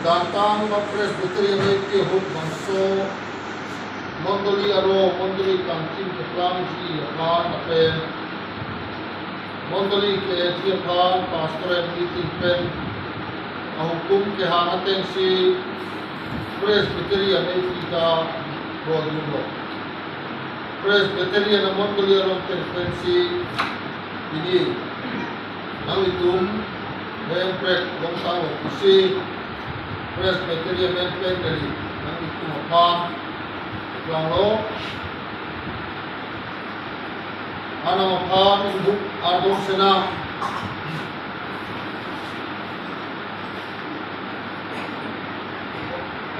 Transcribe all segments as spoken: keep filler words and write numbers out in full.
Dantang ba Presbyterian Eighty ahut bangso mondoli aro mondoli kangthim keplangji aphan lapen mondoli ke-eji aphan pastoral meeting pen ahukum kehang atengsi Presbyterian Eighty ta rodunlo. Presbyterian amondoli along pen pensi pini nanglitum hemprek longtang lo pusi Presbyterian pen pen kali nanglitum aphan langlo. Anam aphan inut ardom sena.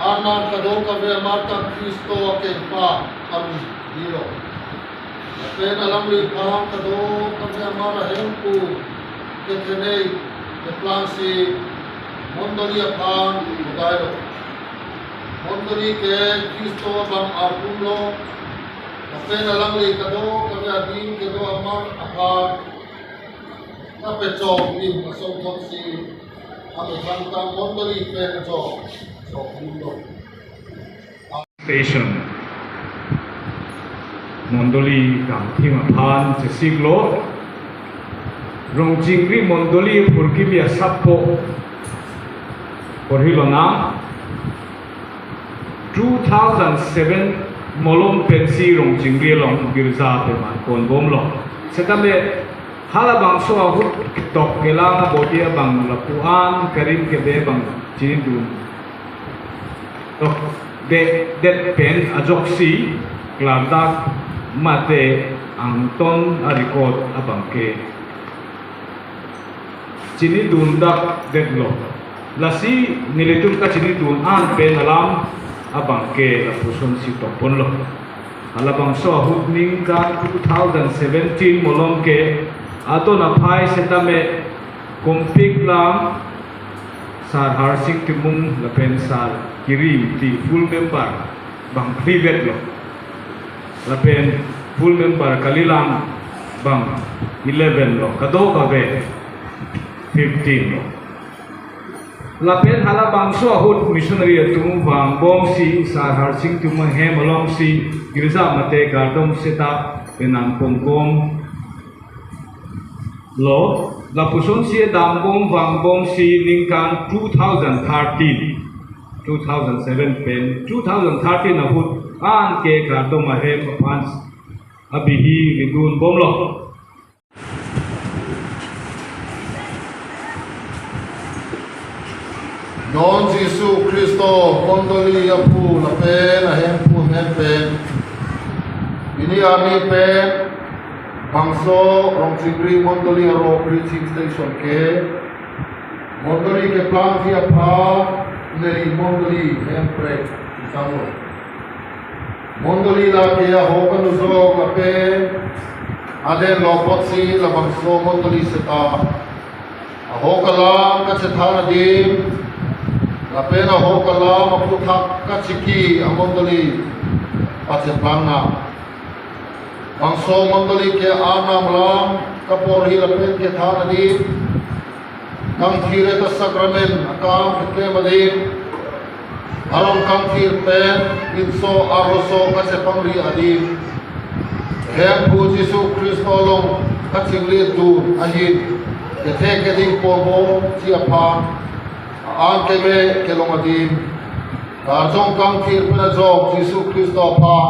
Arnam kadokave amar ta Khristo akengpa arni dilo. Lapen alangliphan kadokave amar ahemphu kethenei keplangsi mondoli aphan kedailo. Mondoli ke Khristo abang arpumlo. Lapen alangli kadokave adim kedo amar aphan kapechok lim asong thotsi amethang ta mondoli pen chok chok limlo. Station mondoli kangthim aphan chesiklo. Rongchingri mondoli purkimi asappo porhilonang. Two thousand seven malom pensi Rongchingri along girja peman konbomlo. Setame halabangso ahut tok kelang abodi abang lapu-an karim kebe abang chinidun tokde det pen ajoksi klardak mate angton a-record abang ke chinidun dak detlo. Lasi nelitum kachinidun an pen alam abang ke lapusonsi tokponlo. Halabangso ahut ningkan two thousand seventeen malom ke adon aphai setame kompik lam Sar Harsing Timung lapen Sar Kiri Ingti full member bang phli vetlo. Lapen full member kalilang bang eleven lo, kadokave fifteen lo. Lapen halabangso ahut missionary atum vangbomsi Sar Harsing Timung ahem alongsi girja mate kardom seta penang pongkom lo. Lapusonsi dambom vangbomsi ningkan two thousand thirteen, two thousand seven pen two thousand thirteen ahut anke kardom ahem aphan abihi ridunbomlo. Non Jisu Khristo mondoli aphu lapen ahemphu hem pen pini arni pen bangso Rongchingri mondoli aro preaching station ke mondoli keplangji aphan neli mondoli hemprek tanglo. Mondoli lake ahok anujok lapen aden lo apotsi labangso mondoli seta ahok alam kachethan adim lapen ahok alam aphuthak kachiki amondoli pacheplang nang. Bangso mondoli ke Arnam alam kaporhi lapen kethan adim, kangthir ta sacrament akam keklem adim, arong kangthir pen pinso arloso kachepangri adim, Hemphu Jisu Khristo along kachingledun ahin kethe keding porbomji aphan an keme kelong adim, karjong kangthir pen ajok Jisu Khristo aphan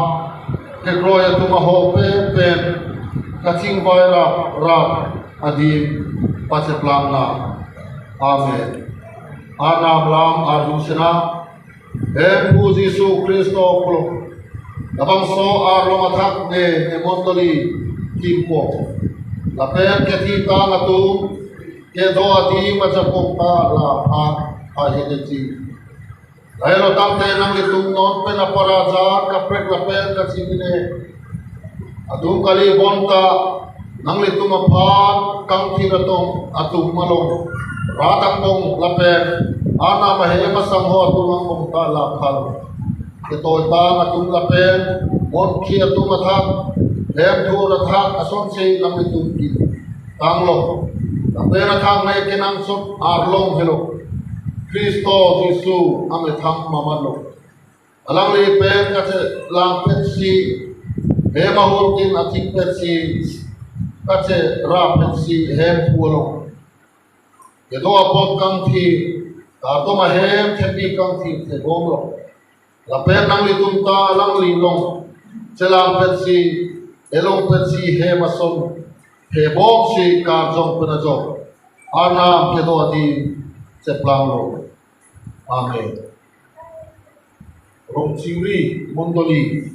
kekroi atum ahok pen pen kachingvai rap rap adim pacheplang nang. Amen. Arnam alam arju sena. Hemphu Jisu Khristo pulo, labangso arlong athak ne ne mondoli kimpo lapen kethitang atum kedo adim ajapok ta la pha pha hedeji. Lailo tangte nanglitum non pen apar ajar kaprek lapen kachimine atum kali bonta nanglitum aphan kangthir atum atum along rat angbong lapen Arnam ahem asangho atum angbong ta la phal. Ketoitang atum lapen monkhi atum athak, hemthur athak asonsi nanglitum ki tanglo. Lapen athak nai kenangsot arlong helo. Khristo Jisu amethang mamatlo. Alangli pen kachelangpetsi, hem ahortin athikpetsi, kacherapetsi hem phu along kedo apot kangthi, kardom ahem thepi kangthi thebomlo. Lapen nanglitum ta alangli along chelangpetsi, elongpetsi hem ason thebomsi karjong pen ajok Arnam kedo adim cheplanglo. Amen. Rongchingri mondoli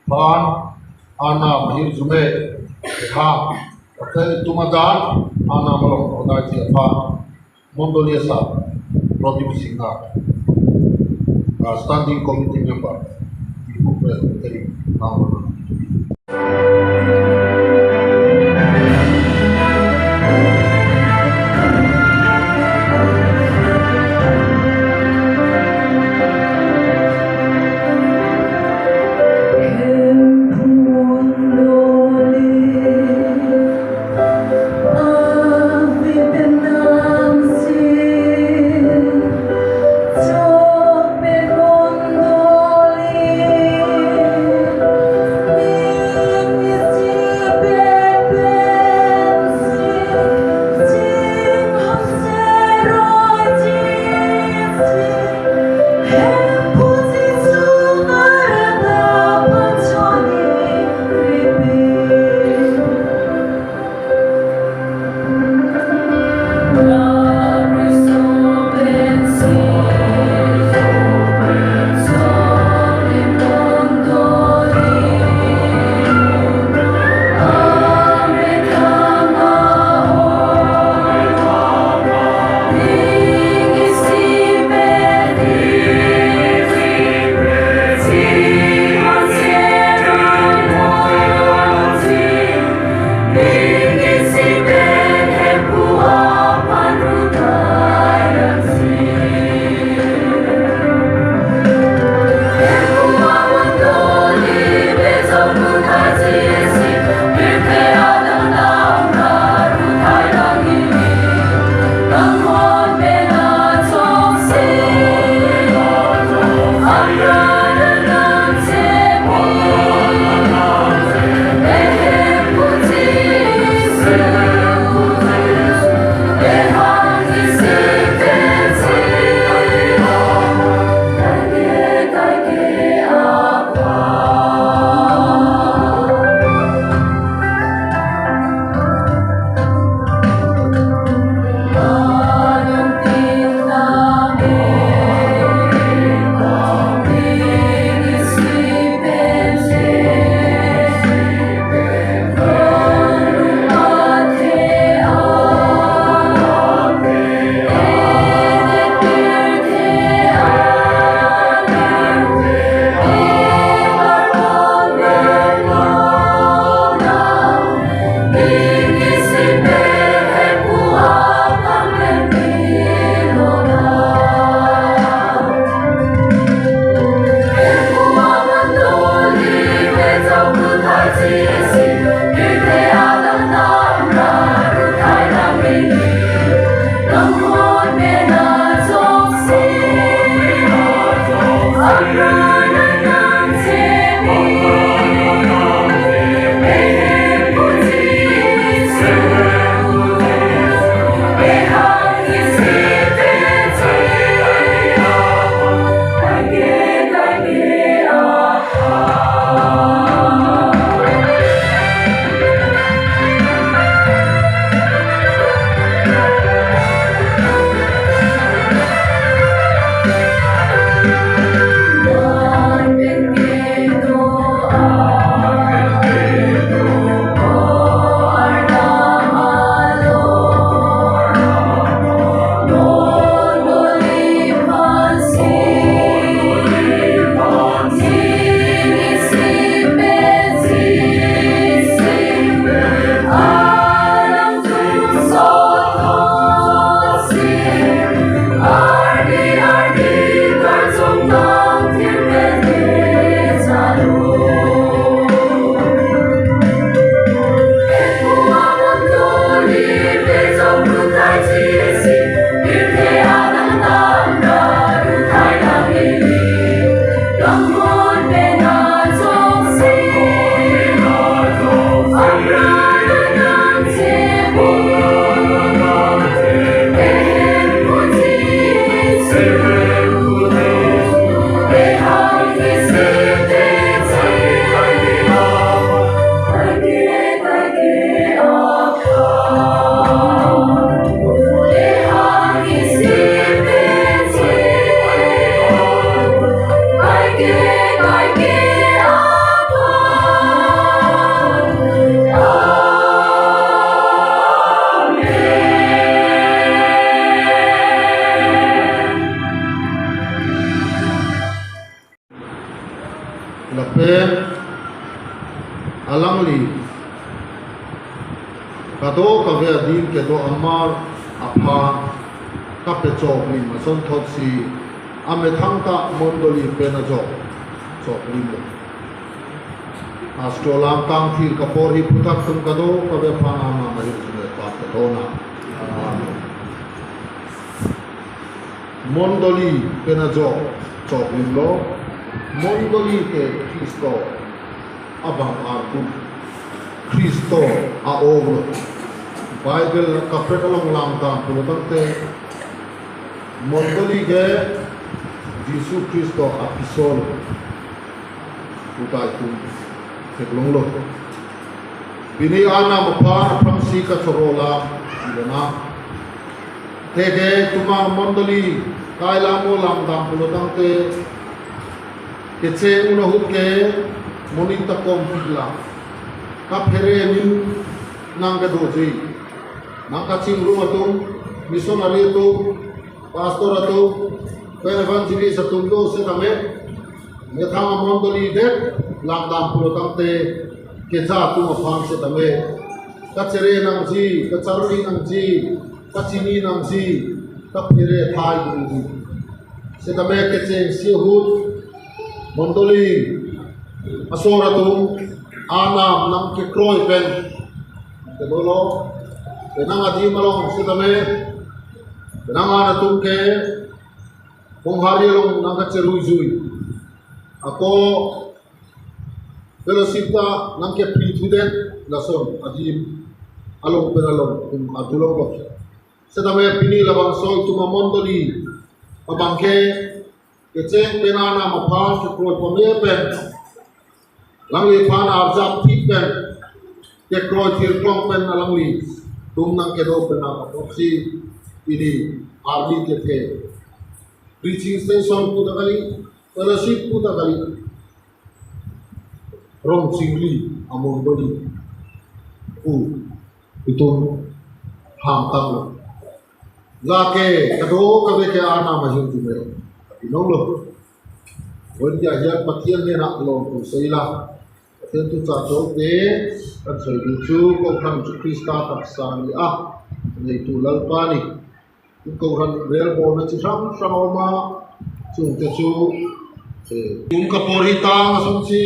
aphan Arnam ahirjume kehang, hotel itum adan Arnam along hodai ji aphan mondoli asar Pradip Singnar, uh, Standing Committee Member, Diphu Presbytery, Nangor. Ave adim kedo amar aphan kapachoklim asonthotsi amethang ta mondoli pen ajok choklimlo. Astro alam tangthir kaporhi aphuthak atum kadokave aphan Arnam ahirjume pap kadona. Amen. Mondoli pen ajok choklimlo. Mondoli ke Khristo abang arpu, Khristo a-onglo. Bible kaprek along langdam pulo tangte mondoli ke Jisu Khristo apiso lo puta itum theklonglo. Pini Arnam aphan aphrangsi kachoro alam ilona. Theke itum amondoli kai alam o langdam pulo tangte kecheng un ahut ke moning ta kom pikla. Kaphere anim nangkedoji. Nangkachingrum atum, missionary atum, pastor atum, pen evangelist atum do setame methang amondoli det langdam pulo tangte keja atum aphan setame kachere nangji, kacharli nangji, kachini nangji, kaphere thai nangji. Setame kechengsi ahut mondoli asor atum Arnam nangkekroi pen kedolo, penang adim along setame penang an atum ke Honghari along nangkacherui jui. Ako fellowship ta nangkepri thudet lason adim along pen along atum adulong lo. Setame pini labangso itum amondoli abang ke kecheng pen Arnam aphan kekroi pame pen, alangliphan arjap thik pen kekroi thirklong pen alanglitum nangkedo pen apotsi pini arni kethe preaching station puta kali, fellowship puta kali, rong chingri amondoli pu itum hamtanglo. Lake kadokave ke Arnam ahirjume inong lo. Wan ya ya Pathian ne nak lo tu seila. Pathian tu cha chok de kan soi du chu ko kan chu Krista tak sang ni ah. Nei tu Lalpa ni. Ko kan rel bo na chu sam sam ma chung te chu. Eh, kum kaporhi tang asonsi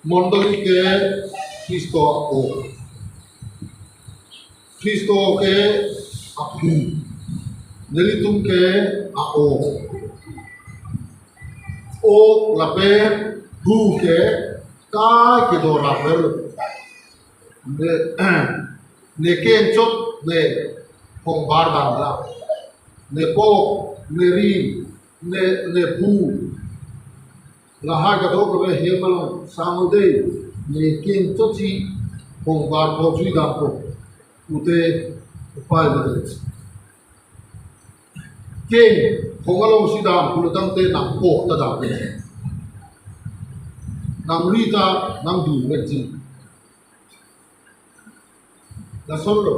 mondoli ke Khristo a-ong. Khristo ke aphu, nelitum ke a-ong. O lapen phu ke kai kedo rapper. Ne, ne kengchot ne hongbar dan la. Ne pok, ne ri, ne, ne phu. Lahai kadokave hem along sang de, ne kengchotsi hongbar pho jui dampo pute upai bede. Keng hong alongsi dam pulo tangte nangpok ta dam bede. Nangri ta nangdun bede. Lason lo.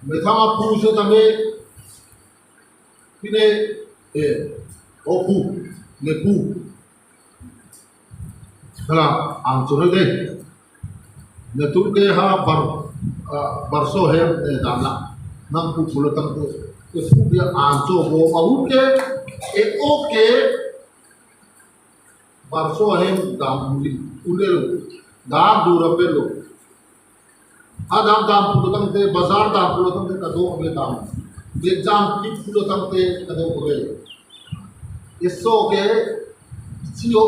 Methang aphu setame pine, eh, o phu, ne phu. Hala, angchon de. Netum ke ha bar, ah, barso hem, eh, dam la. Nangphu pulo tangte, eh, phu dia angcho bo ahut ke, eh, o ke, barso ahem dam uli, uli lo, dam dura pelo. Adam dam pulo tangte, bazar dam pulo tangte, kadokave dam. Bejam kit pulo tangte, kadokave. Keso ke, chio,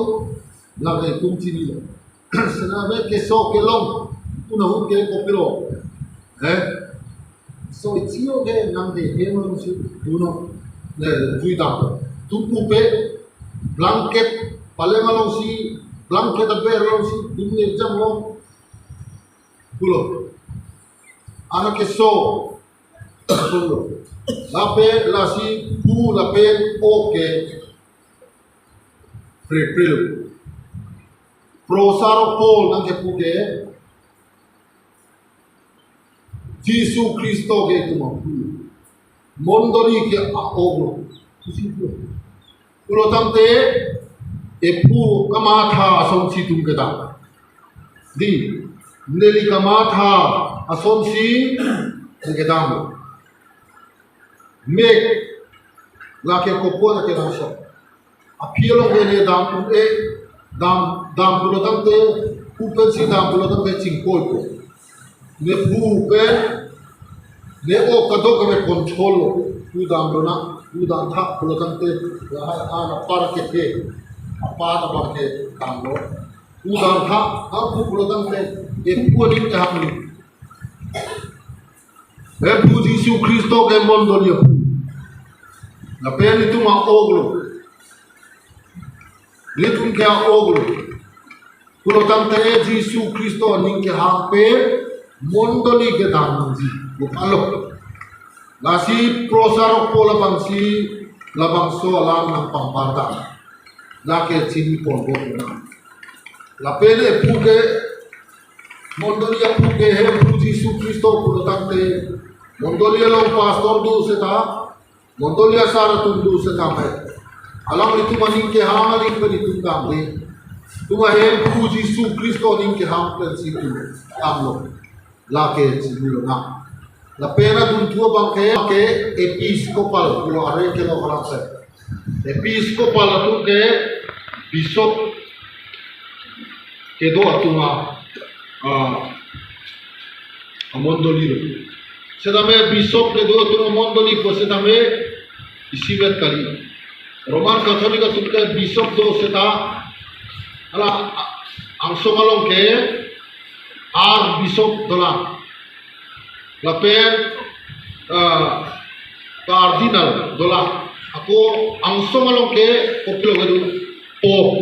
lake kum chini lo. Setame keso kelong, un ahut ke kopilo. Eh? So, chio ke nang de hem alongsi dunnon, le, jui dam. Tum pupe, blanket, palem alongsi, blanket aber alongsi, dun le jam long. Pulo. Ana keso. Pulo. Lapen lasi phu lapen o ke. Pre, pre lo. Professor Paul nangkepu ke. Jisu Khristo ke itum aphu. Mondoli ke a-ong lo. Pulo tangte, ephu kamatha asonsi itum kedam. Di, neli kamatha, Asonsi kedam. Mek lake kopo lake langsong. Aphi along ke ne dam un-e, dam, dam pulo tangte, pu pensi dam pulo tangte chingkoi ko. Ne pu pen, ne o kadokave control lo, pu damlo na, pu damtha pulo tangte, lahai an apar ke ke, apar abang ke damlo. Pu damtha, ha pu pulo tangte, e pu aning ke hang ni. E pu Jisu Khristo ke mondoli aphu. Lapen itum a-ok lo. Itum ke a-ok lo. Pulo tangte Jisu Khristo aning kehang pen mondoli kedam nangji. Bupalo. Lasi prosarok po labangsi labangso alam nangpangpar ta. Lake chini ponpo na. Lapen e pu ke mondoli aphu ke he pu Jisu Khristo pulo tangte. Mondoli along pastor do seta. Mondoli asar atum do setame. Alanglitum aning kehang aling pen itum damde. Itum ahem pu Jisu Khristo aning kehang pensi itum damlo. Lake chinilo na. Lapen adunthu abang ke, ke episcopal pulo are ke lo orang se. Episcopal atum ke bishop kedo atum a, a, amondoli lo. Setame bishop kedo atum amondoli ko setame isivet kali. Roman Catholic atum ke bishop do seta hala a-, angsong along ke archbishop dolang. Lapen, ah, cardinal dolang. Ako angsong along ke kopilo kedo, pope.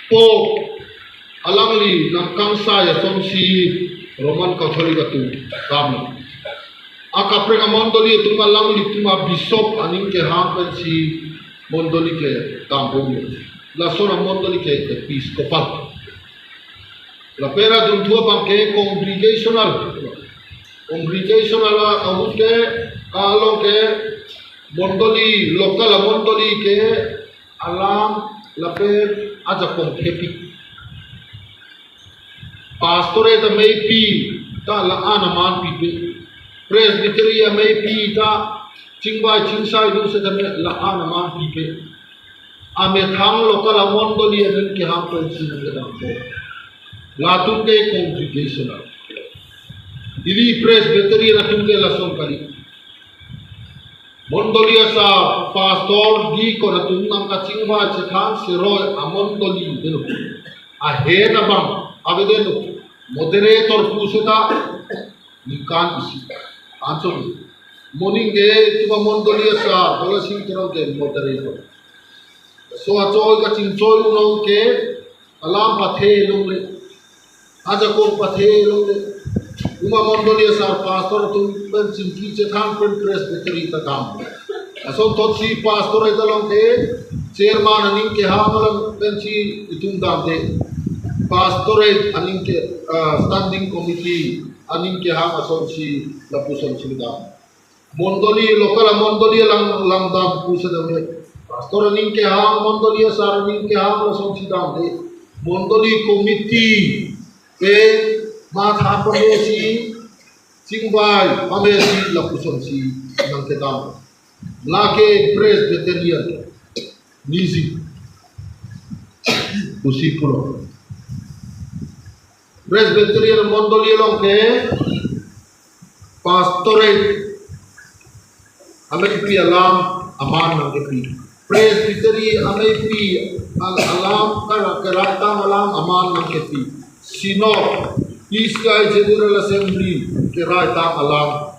Pope alangli nangkangsai asonsi Roman Catholic atum dam. Akaprek amondoli atum alanglitum abishop aning kehang pensi mondoli kedam bomlo. Lason amondoli ke episcopal. Lapen adunthu abang ke congregational. Congregational ahut ke along ke mondoli, local amondoli ke alam lapen ajakong thepi. Pastorate ameipi ta la-an aman pipe. Presbytery ameipi ta chingvai chingsai do setame la-an aman pipe. Amethang local amondoli aning kehang pensi nangkedampo. Latum ke congregational. Ili Presbyterian atum ke lason kali. Mondoli asar, pastor, deacon atum nangkachingvai chethan seroi amondoli deno. Ahen abang avedetlo. Moderator pu seta ningkan isi. Anchot. Moning ke itum amondoli asar, Bolasing Teron ke moderator. So achoi kachingchoi unong ke alam pathe longle. Ajakong pathe longle. Itum amondoli asar pastor atum pen chingki chethan pen Presbytery ta dam. Lason thotsi pastorate along ke chairman aning kehang alam pensi itum damde. Pastorate aning ke, ah, standing committee aning kehang asonsi lapusonsi dam. Mondoli, local amondoli alang langdam pu setame. Pastor aning kehang, mondoli asar aning kehang lasonsi damde. Mondoli committee pen matha pamesi, chingvai pamesi lapusonsi nangkedam. Lake Presbyterian niji pusi pulo. Presbyterian mondoli along ke pastorate ameipi alam aman nangkepi. Presbytery ameipi al-, alam kara-, keraitang alam aman nangkepi. Synod, Peace Guide General Assembly keraitang alam